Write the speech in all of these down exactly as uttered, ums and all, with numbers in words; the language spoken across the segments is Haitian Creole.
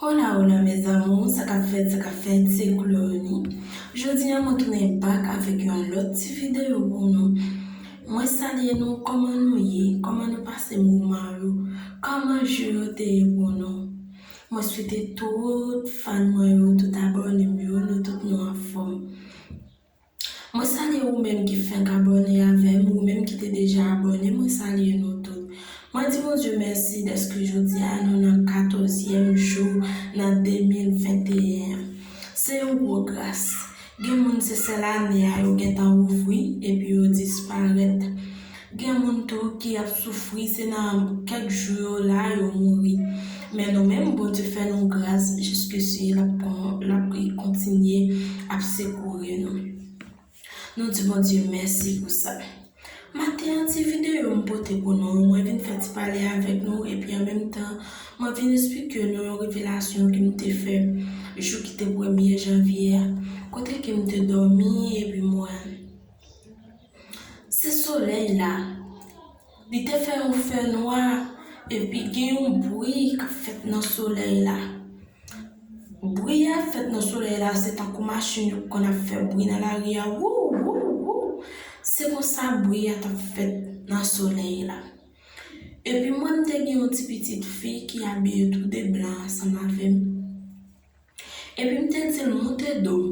Hola, hola mes amours, sa k ap fèt, sa k ap fèt, se Clonie. Jodi a mwen tounen back avèk yon lòt ti videyo pou nou. Mwen salye nou, kòman nou ye, kòman nou pase moman yo, kòman jou yo te ye pou nou. Mwen swete tout fan mwen yo, tout abòne m yo, nou tout nou anfòm. Mwen salye ou menm ki fenk abòne avè m, ou menm ki te deja abòne, mwen salye nou tout. Mwen di Bondye mèsi dèske jodi a nou nan katòzyèm jou nan de mil venteyen an. Se yon gwo gras. Gen moun se sèl ane a yo gentan ouvri epi yo disparèt. Gen moun tou ki ap soufri, se nan kèk jou yo la yo mouri. Men nou menm, Bondye fè nou gras jiskisi l ap kon-, l ap kontinye ap sekoure nou. Nou di Bondye mèsi pou sa. Maten an, ti videyo m pote pou nou, mwen vin fè ti pale avèk nou, epi an menm tan, mwen vin esplike nou yon revelasyon ke m te fè jou ki te premye janvye a, kote ke m te dòmi, epi mwen, se solèy la. Li te fè yon fènwa, epi gen yon bri k ap fèt nan solèy la. Bri a fèt nan solèy la, se tankou machin yo konn ap fè bri nan lari a, wou, wou, wou. Se konsa bri a t ap fèt nan solèy la. Epi mwen, m te gen yon ti pitit fi ki abiye tou de blan ansanm avè m. Epi m te di l, "Moute do m."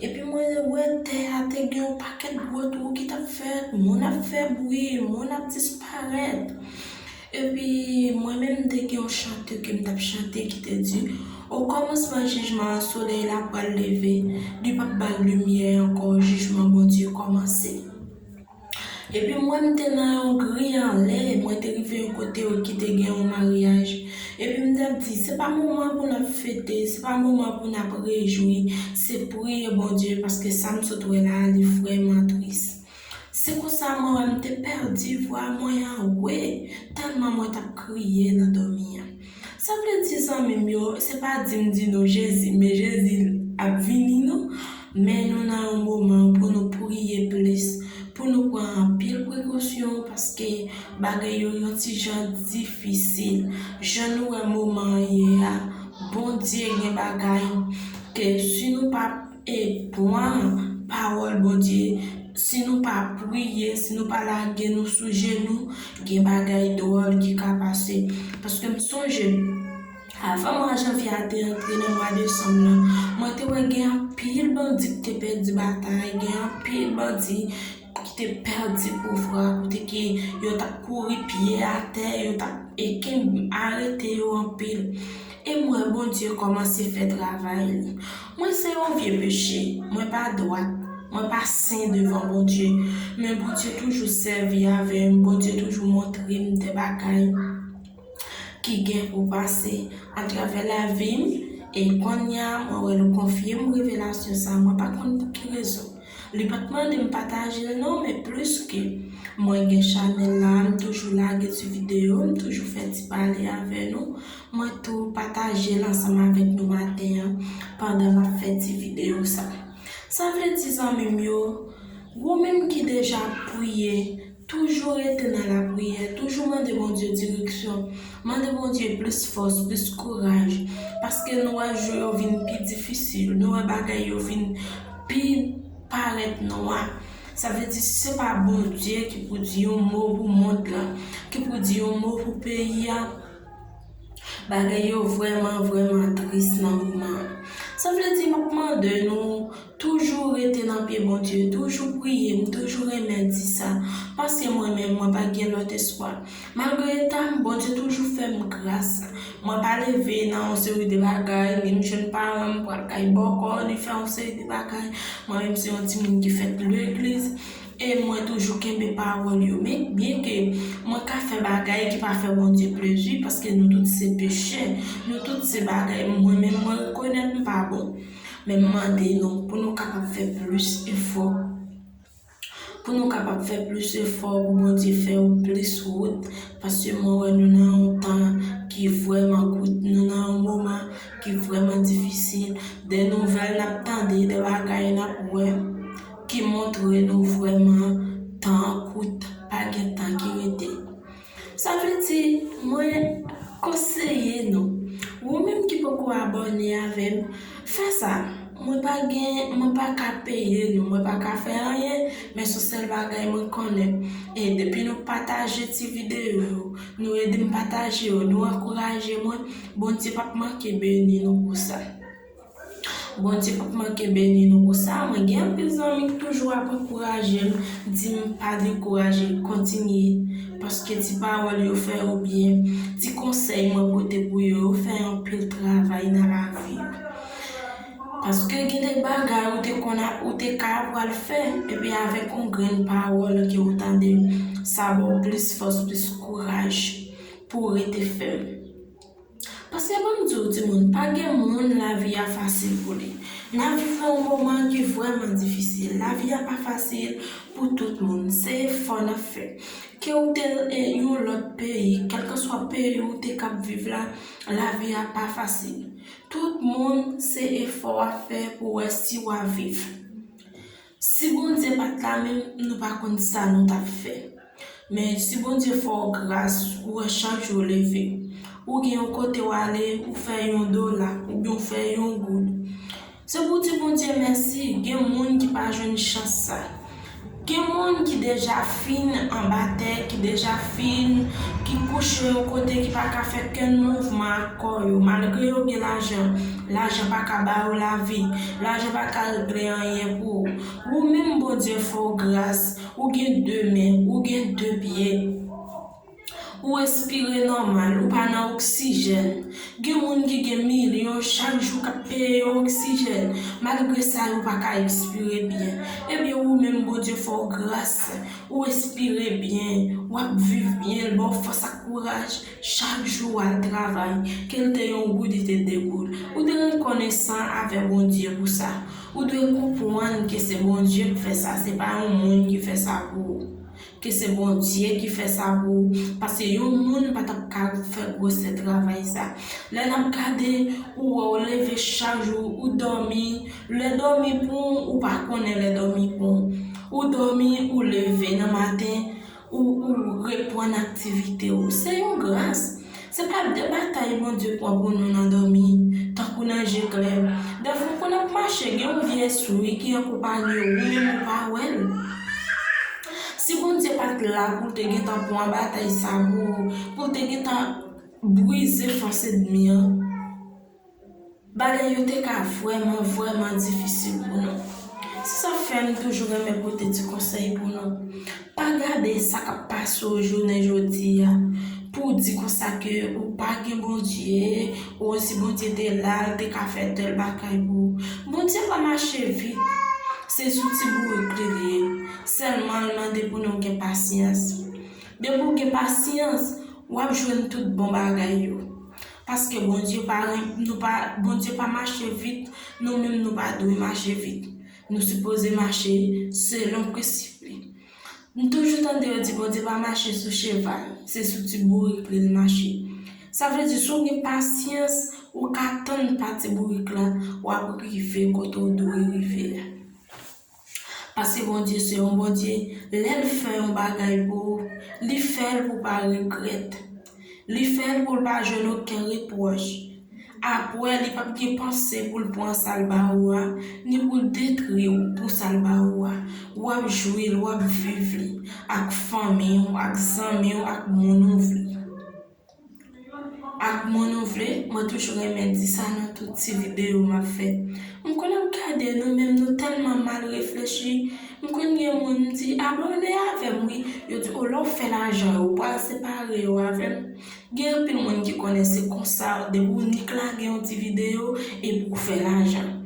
Epi mwen wè tè a te gen yon pakèt gwo twou ki t ap fèt, moun ap fè bri, moun ap disparèt. Epi mwen menm, m te gen yon chante ke m t ap chante ki te di, "Okòmansman jijman an, solèy la pral leve, li p ap bay limyè ankò, jijman Bondye kòmanse." Epi mwen, m te nan yon gri anlè, mwen te rive yon kote ki te gen yon maryaj. Epi m t ap di, "Se pa moman pou n ap fete, se pa moman pou n ap rejwi, se priye Bondye, paske sa m sot wè la a, li vrèman tris." Se konsa mwen wè m te pèdi vwa mwen an, wi, tèlman mwen t ap kriye nan dòmi an. Sa vle di, zanmi m yo, se pa di m di nou Jezi, men Jezi ap vini non. Men nou nan yon moman pou nou priye plis, pou nou pran anpil prekosyon, paske bagay yo yon ti jan difisil. Jan nou wè moman an ye a, Bondye gen bagay ke si nou pa e pran pawòl Bondye, si nou pa priye, si nou pa lage nou sou jenou, gen bagay dwòl ki ka pase. Paske m sonje, avan mwa janvye a te antre nan mwa desanm nan, mwen te wè gen anpil bandi ki te pèdi batay, gen anpil bandi ki te pèdi pouvwa, kote ke yo t ap kouri pye atè, yo t ap, e, kenbe, arete yo anpil. E mwen, Bondye kòmanse fè travay li. Mwen se yon vye peche, mwen pa dwat, mwen pa sen devan Bondye. Men Bondye toujou sèvi avè m, Bondye toujou montre m de bagay ki gen pou pase atravè lavi m. E kounye a, mwen wè l konfye m revelasyon sa, mwen pa konn pou ki rezon. Li pa t mande m pataje l non, men pliske mwen gen chanèl la, m toujou lage ti videyo, m toujou fè ti pale avè nou. Mwen tou pataje l ansanm avèk nou maten an, pandan m ap fè ti videyo sa. Sa vle di, zanmi m yo, ou menm ki deja ap priye, toujou rete nan lapriyè, toujou mande Bondye direksyon, mande Bondye plis fòs, plis kouraj, paske nou wè jou yo vin pi difisil, nou wè bagay yo vin pi parèt nwa. Sa vle di, si se pa Bondye ki pou di yon mo pou mond lan, ki pou di yon mo pou peyi a, bagay yo vrèman, vrèman tris nan moman an. Sa vle di, m ap mande nou toujou rete nan pye Bondye, toujou priye, m toujou renmen di sa, paske mwen menm, mwen pa gen lòt espwa. Malgre eta m, Bondye toujou fè m gras. Mwen pa leve nan yon seri de bagay, ni m jwenn paran m pral kay bòkò, ni fè yon seri de bagay. Mwen menm se yon timoun ki fèt legliz, e mwen toujou kenbe pawòl yo. Men byenke mwen ka fè bagay ki pa fè Bondye plezi, paske nou tout se pechè, nou tout se bagay, mwen menm mwen rekonèt m pa bon. Men m mande nou pou nou kapab fè plis efò. Pou nou kapab fè plis efò, pou Bondye fè yon plis wout, paske mwen wè nou nan yon tan ki vrèman kout, nou nan yon moman ki vrèman difisil. De nouvèl n ap tande, de bagay n ap wè, ki montre nou vrèman tan an kout, pa gen tan ki rete. Sa vle di, mwen konseye nou, ou menm ki poko ou abòne avè m, fè sa. Mwen pa gen, mwen pa ka peye nou, mwen pa ka fè anyen, men se yon sèl bagay mwen konnen. E depi nou pataje ti videyo yo, nou ede m pataje yo, nou ankouraje mwen, Bondye p ap manke beni nou pou sa. Bondye p ap manke beni nou pou sa. Mwen gen anpil zanmi ki toujou ap ankouraje m, di m pa dekouraje, kontinye. Paske ti pawòl yo fè yo byen, ti konsèy mwen pote pou yo, yo fè anpil travay nan lavi yo. Paske gen de bagay ou te konn ap, ou te ka pral fè, epi avèk yon grenn pawòl ke ou tande, sa ba w plis fòs, plis kouraj pou w rete fèm. Paske ban m di w, timoun, pa gen moun lavi a fasil pou li. N ap viv nan yon moman ki vrèman difisil. Lavi a pa fasil pou tout moun. Se efò n ap fè. Ke w te, e, yon lòt peyi, kèlkanswa peyi ou te k ap viv la, lavi a pa fasil. Tout moun se efò w ap fè pou wè si w a viv. Si Bondye pa t la menm, nou pa konn sa nou t ap fè. Men si Bondye fè w gras, ou wè chak jou w leve, ou gen yon kote w ale, ou fè yon dola, oubyen w fè yon goud. Se pou w di Bondye mèsi, gen moun ki pa jwenn chans sa. Gen moun ki deja fin anba tè, ki deja fin, ki kouche yon kote, ki pa ka fè kenn mouvman ak kò yo. Malgre yo gen lajan, lajan pa ka ba yo lavi, lajan pa ka regle anyen pou ou. Ou menm Bondye fè w gras, ou gen de men, ou gen de pye. Ou respire nòmal, ou pa nan oksijèn. Gen moun ki gen milyon chak jou k ap peye yo oksijèn. Malgre sa, yo pa ka respire byen. Ebyen, ou menm, Bondye fè w gras. Ou respire byen, w ap viv byen, l ba w fòs ak kouraj. Chak jou w al travay, ke l te yon goud, li te de goud. Ou dwe rekonesan avè Bondye pou sa. Ou dwe konprann ke se Bondye k fè sa, se pa yon moun ki fè sa pou ou. Ke se Bondye ki fè sa pou ou, paske yon moun pa t ap ka fè gwosè travay sa. Lè n ap gade, ou wè w leve chak jou, ou dòmi, lè dòmi pran w, ou pa konnen lè dòmi pran w. Ou dòmi, ou leve nan maten, ou, ou reprann aktivite w. Se yon gras. Se pa de batay Bondye pran pou nou nan dòmi, tankou nan je klè. Dèfwa, pou n ap mache, gen yon vye espri ki akonpanye w, ou menm ou pa wè l. Si Bondye pa t la pou l te gentan pran batay sa pou ou, pou l te gentan brize fòs ènmi an, bagay yo te ka vrèman, vrèman difisil pou nou. Se sa k fè m toujou renmen pote ti konsèy pou nou. Pa gade sa k ap pase w jounen jodi a pou w di konsa ke ou pa gen Bondye, ou si Bondye te la, l te ka fè tèl bagay pou ou. Bondye pa mache vit. Se sou ti bourik li li ye. Sèlman l mande pou nou gen pasyans. Depi w gen pasyans, w ap jwenn tout bon bagay yo. Paske Bondye pa ren-, nou pa, Bondye pa mache vit, nou menm nou pa dwe mache vit. Nou sipoze mache selon prensip li. M toujou tande yo di Bondye pa mache sou cheval, se sou ti bourik li l mache. Sa vle di, si w gen pasyans, ou ka tann pa ti bourik la, w ap rive kote w dwe rive a. Paske Bondye se yon Bondye, lè l fè yon bagay pou ou, li fè l pou w pa regrèt. Li fè l pou l pa jwenn okenn repwòch. Apre, li p ap gen panse pou l pran sa l ba ou a, ni pou l detwi w pou sa l ba ou a. W ap jwi l, w ap viv li, ak fanmi w, ak zanmi w, ak moun ou vle. Ak moun ou vle, mwen toujou renmen di sa nan tout ti videyo m ap fè. M konn ap gade nou menm, nou tèlman mal reflechi. M konn gen moun m di, "Abòne avè m wi." Yo di, "O, lè w fè lajan, yo pral separe yo avè m." Gen anpil moun ki konnen se konsa, depi w nik lage yon ti videyo, epi w fè lajan.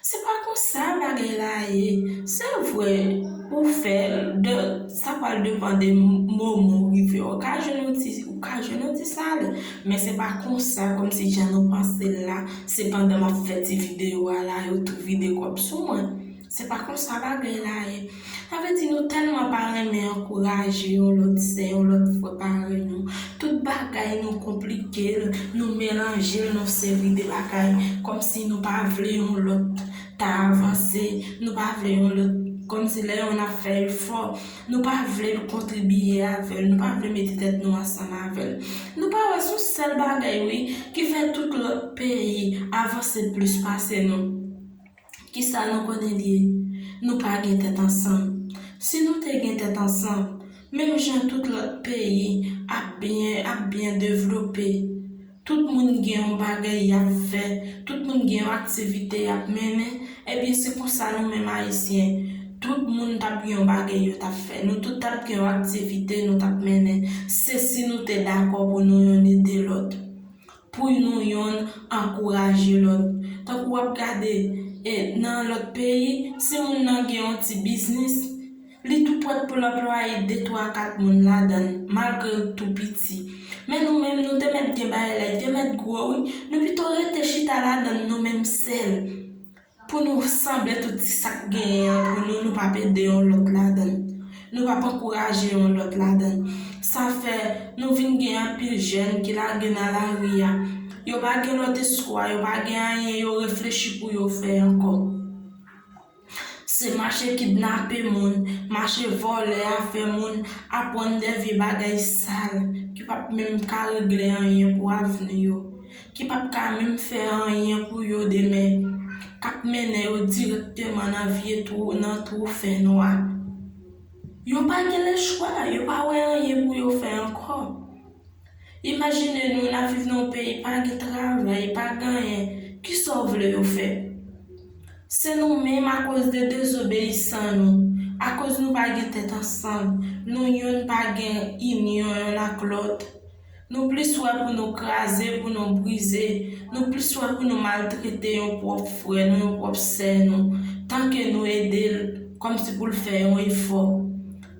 Se pa konsa bagay la ye. Se vre, ou fè l, de, sa pral depann de moman w rive. Ou ka jwenn yon ti, ou ka jwenn yon ti salè. Men se pa konsa, kòmsi jan nou panse l la, se pandan m ap fè ti videyo a la, yo tou vide kòb sou mwen. Se pa konsa bagay la ye. Sa vle di nou tèlman pa renmen ankouraje yon lòt sè, yon lòt frè parèy nou. Tout bagay nou konplike l, nou melanje l nan seri de bagay, kòmsi nou pa vle yon lòt ta avanse, nou pa vle yon lòt Kòmsi lè yonn ap fè efò, nou pa vle kontribiye avè l, nou pa vle mete tèt nou ansanm avè l. Nou pa wè se yon sèl bagay, wi, ki fè tout lòt peyi avanse plis pase nou. Kisa nou konnen li ye? Nou pa gen tèt ansanm. Si nou te gen tèt ansanm, menm jan tout lòt peyi ap byen, ap byen devlope, tout moun gen yon bagay y ap fè, tout moun gen yon aktivite y ap mennen, ebyen, se konsa nou menm Ayisyen, tout moun t ap gen yon bagay yo t ap fè. Nou tout t ap gen yon aktivite nou t ap mennen. Se si nou te dakò pou nou yonn ede lòt, pou nou yonn ankouraje lòt. Tankou w ap gade, e, nan lòt peyi, si moun nan gen yon ti biznis, li tou prèt pou l anplwaye de, twa, kat moun ladan l, malgre l tou piti. Men nou menm, nou te mèt gen bagay la, te mèt gwo, wi. Nou pito rete chita ladan l, nou menm sèl. Pou nou sanble tout ti sa k genyen an pou nou, nou p ap ede yon lòt ladan l. Nou p ap ankouraje yon lòt ladan l. Sa fè, nou vin gen anpil jèn ki lage nan lari a. Yo pa gen lòt espwa, yo pa gen anyen yo reflechi pou yo fè ankò. Se mache kidnape moun, mache vòlè afè moun, aprann de vye bagay sal ki p ap menm ka regle anyen pou avni yo, ki p ap ka menm fè anyen pou yo demen, k ap mennen yo dirèkteman nan vye twou, nan twou fè nwa. Yo pa gen lechwa, yo pa wè anyen pou yo fè ankò. Imajine nou, n ap viv nan yon peyi pa gen travay, pa gen anyen. Kisa w vle yo fè? Se nou menm, akoz de dezobeyisan nou, akoz nou pa gen tèt ansanm, nou yonn pa gen inyon yonn ak lòt. Nou plis wè pou nou kraze, pou nou brize, nou plis wè pou nou maltrete yon pwòp frè nou, yon pwòp sè nou, tanke nou ede l, kòmsi pou l fè yon efò.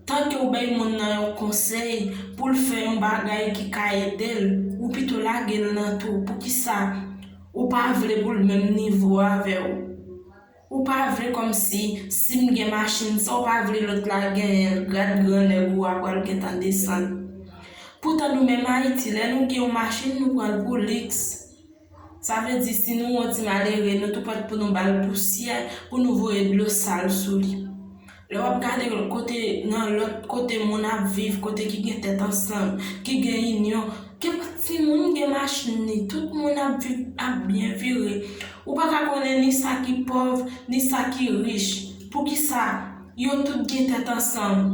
Tanke w bay moun nan yon konsèy pou l fè yon bagay ki ka ede l, ou pito lage l nan twou. Poukisa? Ou pa vle pou l menm nivo avè w. Ou pa vle kòmsi, si m gen machin sa, ou pa vle lòt la genyen l, grad gran nèg ou a pral gentan desann. Poutan nou menm Ayiti, lè nou gen yon machin, nou pran l pou liks. Sa vle di, si nou wè yon ti malere, nou tou prèt pou nou ba l pousyè, pou nou voye dlo sal sou li. Lè w ap gade kote, nan lòt kote moun ap viv, kote ki gen tèt ansanm, ki gen inyon, gen timoun gen machin li, tout moun ap viv, ap byen vire. Ou pa ka konnen ni sa ki pòv, ni sa ki rich. Poukisa? Yo tout gen tèt ansanm.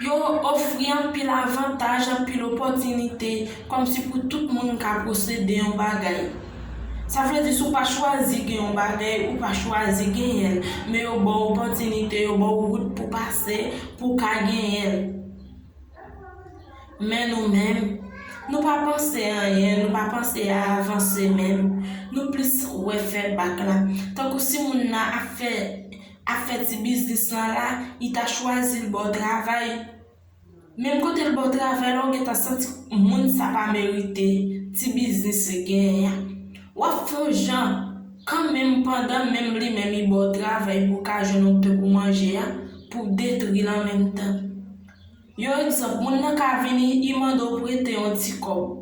Yo ofri anpil avantaj, anpil opòtinite, kòmsi pou tout moun ka posede yon bagay. Sa vle di, si w pa chwazi gen yon bagay, ou pa chwazi genyen l, men yo ba w opòtinite, yo ba w wout pou pase, pou w ka genyen l. Men nou menm, nou pa panse anyen, nou pa panse a avanse menm. Nou plis wè fè bak la. Tankou si moun nan ap fè, ap fè ti biznis lan la, li ta chwazi l ba w travay. Menm kote l ba w travay la, ou gentan santi moun sa pa merite ti biznis li genyen an. W ap fè yon jan kanmenm, pandan menm li menm li ba w travay pou w ka jwenn yon pen pou manje a, pou w detwi l an menm tan. Yon egzanp, moun nan ka vini, li mande w prete yon ti kòb.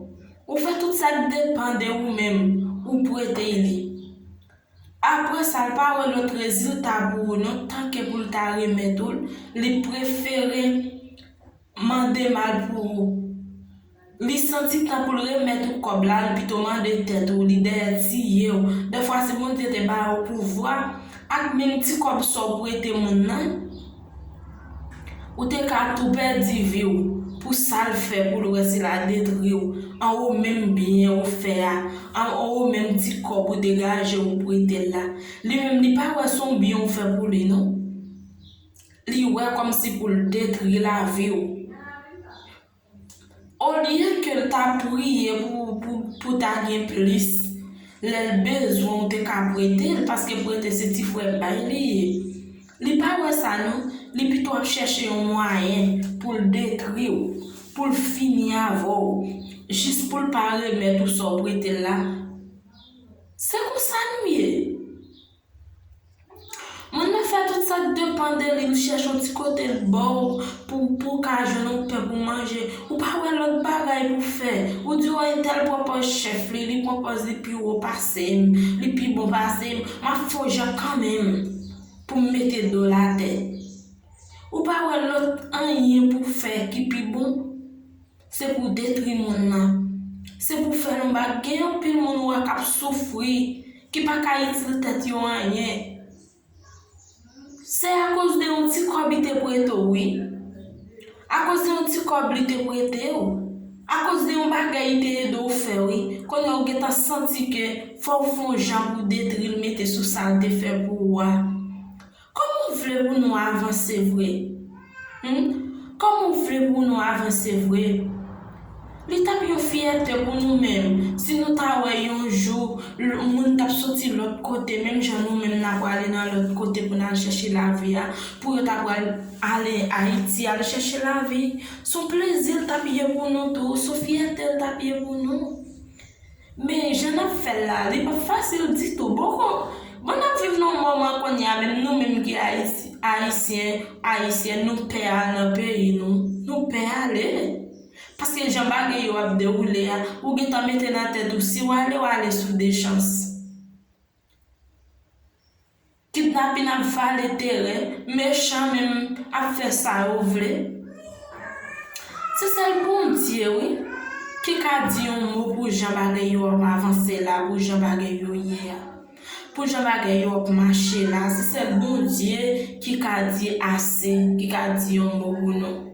Ou fè tout sa k depann de ou menm, ou prete li. Apre sa, l pa wè lòt rezilta pou ou non, tanke pou l ta remèt ou l, li prefere mande mal pou ou. Li santi tan pou l remèt ou kòb la, li pito mande tèt ou, li dèyè tiye w. Dèfwa, si Bondye te ba yo pouvwa, ak menm ti kòb sa w prete moun nan, ou te ka tou pèdi vi w pou sa l fè pou l wè si l a detwi w, an ou menm byen ou fè a, an ou menm ti kòb ou degaje ou prete l la. Li menm, li pa wè se yon byen ou fè pou li, non. Li wè kòmsi pou l detwi lavi w. Olye ke l ta priye pou, pou, pou ta gen plis, lè l bezwen, ou te ka prete l, paske prete se ti frè bay li ye. Li pa wè sa non, li pito ap chèche yon mwayen pou l detwi w, pou l fini avè w, jis pou l pa remèt ou sa w prete l la. Se konsa nou ye. Moun nan fè tout sa k depann de li, li chèche yon ti kote l ba w pou, pou w ka jwenn yon pen pou manje. Ou pa wè lòt bagay pou fè. Ou di, o, entèl pran pòz chèf li, li pran pòz li pi wo pase m, li pi bon pase m, m ap fè yon jan kanmenm. pou m mete do l atè. Ou pa wè lòt anyen pou fè ki pi bon? Se pou detri moun nan. Se pou fè l yon bagay. Gen anpil moun ou wè k ap soufri, ki pa ka itil tèt yo anyen. Se akoz de yon ti kòb li te prete w, wi. Akoz de yon ti kòb li te prete w. Akoz de yon bagay li te ede w fè, wi. Kounye a ou gentan santi ke fò w fè yon jan pou detri l, mete sou sa l te fè pou ou a. Kòman w vle pou nou avanse vre? Hmm? Kòman w vle pou nou avanse vre? Li t ap yon fyète pou nou menm si nou ta wè yon jou l- moun t ap soti lòt kote, menm jan nou menm n ap prale nan lòt kote pou n al chèche lavi a, pou yo ta pral ale Ayiti al chèche lavi. Se yon plezi l t ap ye pou nou tou, se yon fyète l t ap ye pou nou. Men jan n ap fè l la, li p ap fasil ditou. Bon, bon, n ap viv nan yon moman kounye a, menm nou menm ki Ayis- Ayisyen, Ayisyèn, nou pè al nan peyi nou. Nou pè ale. Paske jan bagay yo ap dewoule a, ou gentan mete nan tèt ou, si w ale, w ale sou de chans. Kidnapin ap vale teren, mechan menm ap fè sa yo vle. Se sèl Bondye, wi, ki ka di yon mo pou jan bagay yo ap avanse la, pou jan bagay yo ye a. Pou jan bagay yo ap mache la, se sèl Bondye ki ka di ase, ki ka di yon mo pou nou.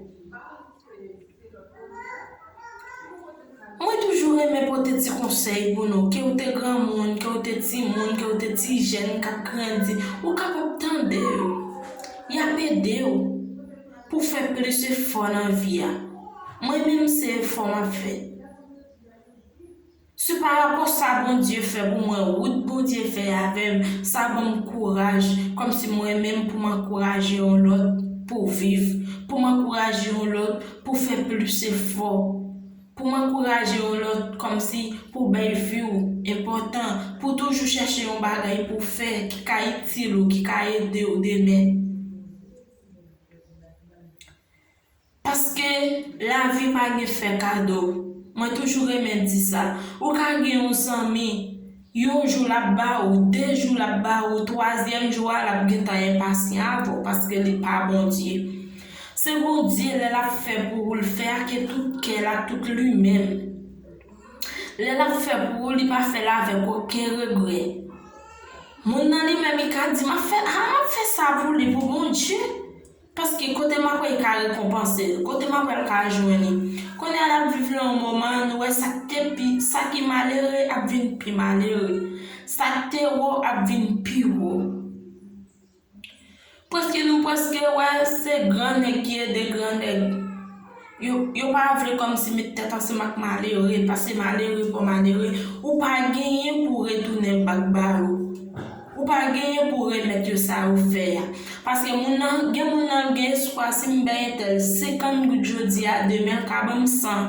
Mwen toujou renmen pote ti konsèy pou nou, ke w te granmoun, ke w te timoun, ke w te ti jèn k ap grandi, ou kapab tande yo. Y ap ede w pou w fè plis efò nan vi a. Mwen menm, se efò m ap fè. Se pa rapò sa Bondye fè pou mwen, wout Bondye fè avè m, sa ban m kouraj, kòmsi mwen menm pou m ankouraje yon lòt pou viv, pou m ankouraje yon lòt pou fè plis efò, pou m ankouraje yon lòt kòmsi pou bay vi w enpòtan, pou toujou chèche yon bagay pou fè ki ka itil ou, ki ka ede w demen. Paske lavi pa gen fè kado. Mwen toujou renmen di sa. Ou ka gen yon zanmi, yon jou l ap ba ou, de jou l ap ba ou, twazyèm jou a l ap gentan enpasyan avè w, paske li pa Bondye. Se Bondye, lè l ap fè pou ou, l fè ak tout kè l, ak tout li menm. Lè l ap fè pou ou, li pa fè l avèk okenn regrè. Moun nan li menm, li ka di, "M ap fè, a, m ap fè sa pou li, pou Bondye." Paske kote m ap wè l ka rekonpanse l, kote m ap wè l ka jwenn li. Kounye a l ap viv nan yon moman, nou wè sa k te pi, sa ki malere ap vin pi malere. Sa k te wo ap vin pi wo. Prèske nou prèske wè se gran nèg ki ede gran nèg. Yo, yo pa vle kòmsi met tèt ansanm ak malere, paske malere pa malere. Ou pa genyen pou retounen bak ba yo. Ou pa genyen pou remèt yo sa yo fè a. Paske moun nan, gen moun nan gen espwa, si m bay entèl senkant goud jodi a, demen l ka ban m san.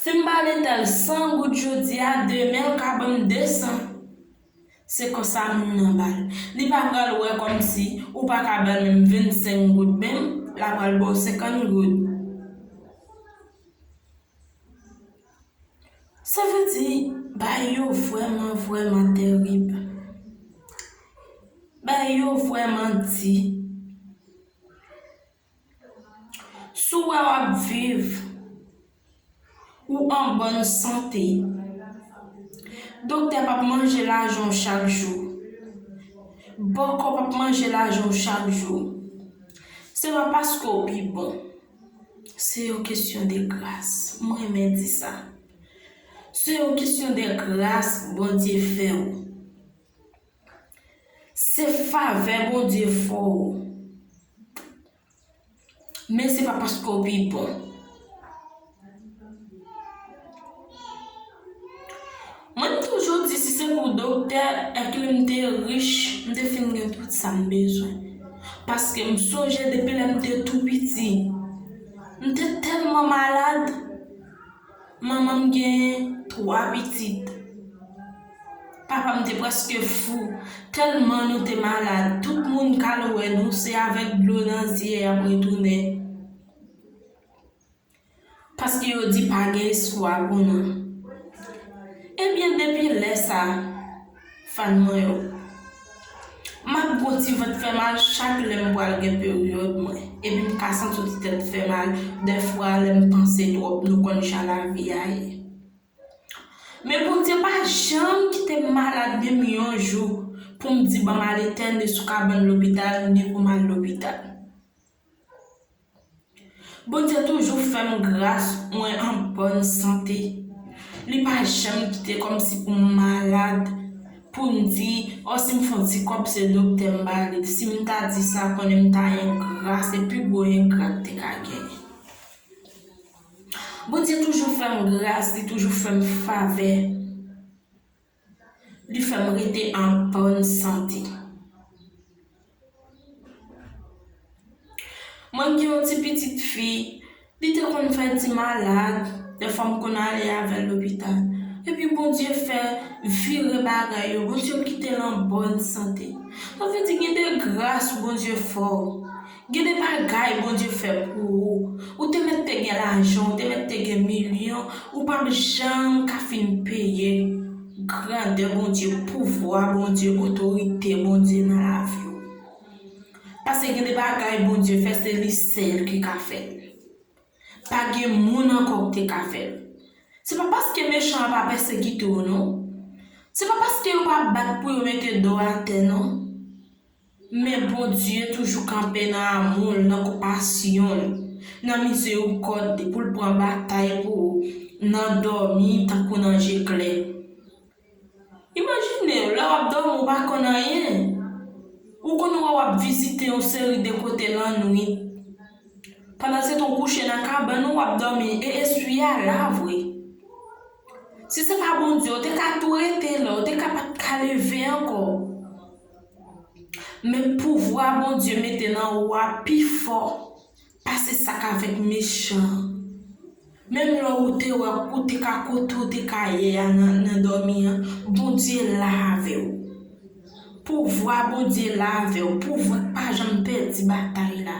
Si m ba entèl san goud jodi a, demen l ka ban m de san. Se konsa moun nan ba l. Li pa pral wè kòmsi ou pa ka ba l menm vennsenk goud menm, l ap pral ba w senkant goud. Sa vle di, bagay yo vrèman, vrèman terib. Bagay yo vrèman di. Si w wè w ap viv, ou an bòn sante, doktè p ap manje lajan w chak jou. Bòkò p ap manje lajan w chak jou. Se pa paske w pi bon. Se yon kesyon de gras. Mwen renmen di sa. Se yon kesyon de gras Bondye fè w. Se favè Bondye fè w. Men se pa paske w pi bon. Mwen, m toujou di, si se pou doktè, èk lè m te rich, m te fin gen tout sa m bezwen. Paske m sonje depi lè m te tou piti, m te tèlman malad. Manman m genyen twa pitit. Papa m te prèske fou, tèlman nou te malad. Tout moun k al wè nou, se avèk dlo nan zye y ap retounen. Paske yo di pa gen espwa pou nou. Ebyen, depi lè sa, fan mwen yo, M ap gon ti vant fè mal chak lè m pral gen peryòd mwen. Epi m ka santi yon ti tèt fè mal dèfwa lè m panse twòp, nou konn jan lavi a ye. Men Bondye pa janm kite m malad menm yon jou pou m di ban m al etène sou kabann lopital ni pou m al lopital. Bondye toujou fè m gras, mwen an bòn sante. Li pa janm kite kòmsi pou m malad, pou m di, o, si m fè yon ti kòb se doktè m ba li. Si m ta di sa, konnen m ta engra, se pi gwo engra k te ka genyen. Bondye toujou fè m gras, li toujou fè m favè. Li fè m rete an bòn sante. Mwen gen yon ti pitit fi, li te konn fè ti malad, dèfwa m konn ale avè l lopital. Epi Bondye fè vire bagay yo, Bondye kite l an bòn sante. Sa vle di gen de gras Bondye fè w. Gen de bagay Bondye fè pou ou. Ou te mèt te gen lajan, ou te mèt te gen milyon, ou p ap janm ka fin peye grandè Bondye, pouvwa Bondye, otorite Bondye nan lavi w. Paske gen de bagay Bondye fè, se li sèl ki ka fè l. Pa gen moun ankò ki te ka fè l. Se pa paske mechan an pa pèsekite w, non. Se pa paske yo pa bat pou yo mete do w atè, non. Men Bondye toujou kanpe nan amou l, nan konpasyon l, nan mizerikòd li pou l pran batay pou ou, nan dòmi tankou nan je klè. Imajine w, lè w ap dòmi, ou pa konn anyen. Ou konn wè w ap vizite yon seri de kote lannwit. Pandan se tan w kouche nan kabann ou, w ap dòmi, e espri a la vre. Si se pa Bondye, w te ka tou rete la, w te ka pa t ka leve ankò. Men pouvwa Bondye mete nan ou a pi fò pase sa k avèk mechan an. Menm lè ou te wè ou te ka kote ou te ka ye a nan, nan dòmi an, Bondye la avè w. Pouvwa Bondye la avè w. Pouvwa k pa janm pèdi batay la.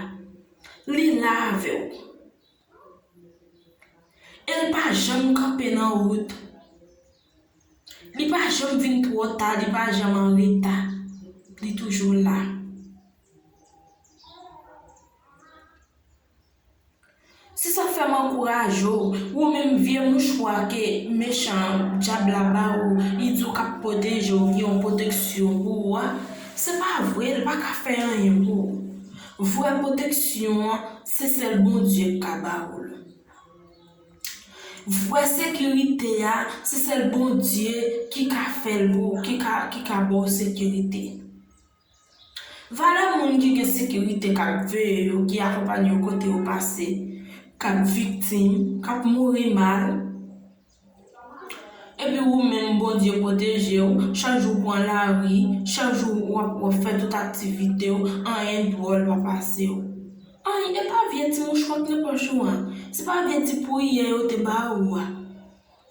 Li la avè w. E l pa janm kanpe nan wout. Li pa janm vin twò ta, li pa janm an reta. Li toujou la. Se sa k fè m ankouraje w, ou menm vye mouchwa ke mechan an, dyab la ba ou, li di w k ap pwoteje w, ki yon pwoteksyon pou ou a, se pa vre, l pa ka fè anyen pou ou. Vrè pwoteksyon an, se sèl Bondye k ka ba ou l. Vrè sekirite a, se sèl Bondye ki ka fè l pou ou, ki ka, ki ka ba w sekirite. Valè moun ki gen sekirite k ap veye yo, ki akonpanye yo kote yo pase, k ap viktim, k ap mouri mal. Epi ou menm, Bondye pwoteje w, chak jou w pran lari, chak jou w ap, w ap fè tout aktivite w, anyen dwòl pa pase w. Anyen, e pa vye ti mouchwa k nan pòch ou a, se pa vye ti priyè yo te ba ou a.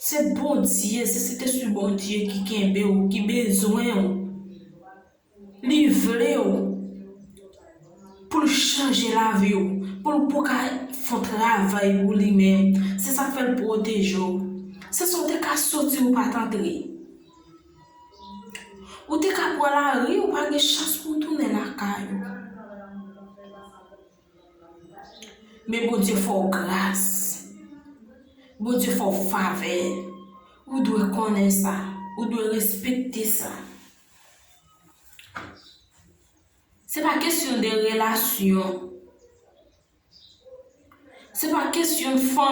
Se Bondye, se Sentespri Bondye ki kenbe w, ki bezwen w. Li vle w pou l chanje lavi w, pou l pou ka fè yon travay pou li menm. Se sa k fè l pwoteje w. Se sa w te ka soti ou pa t antre. Ou te ka pran lari, ou pa gen chans pou w tounen lakay ou. Men Bondye fè w gras. Bondye fè w favè. Ou dwe konnen sa. Ou dwe respekte sa. Se pa kesyon de relasyon. Se pa kesyon fanmi.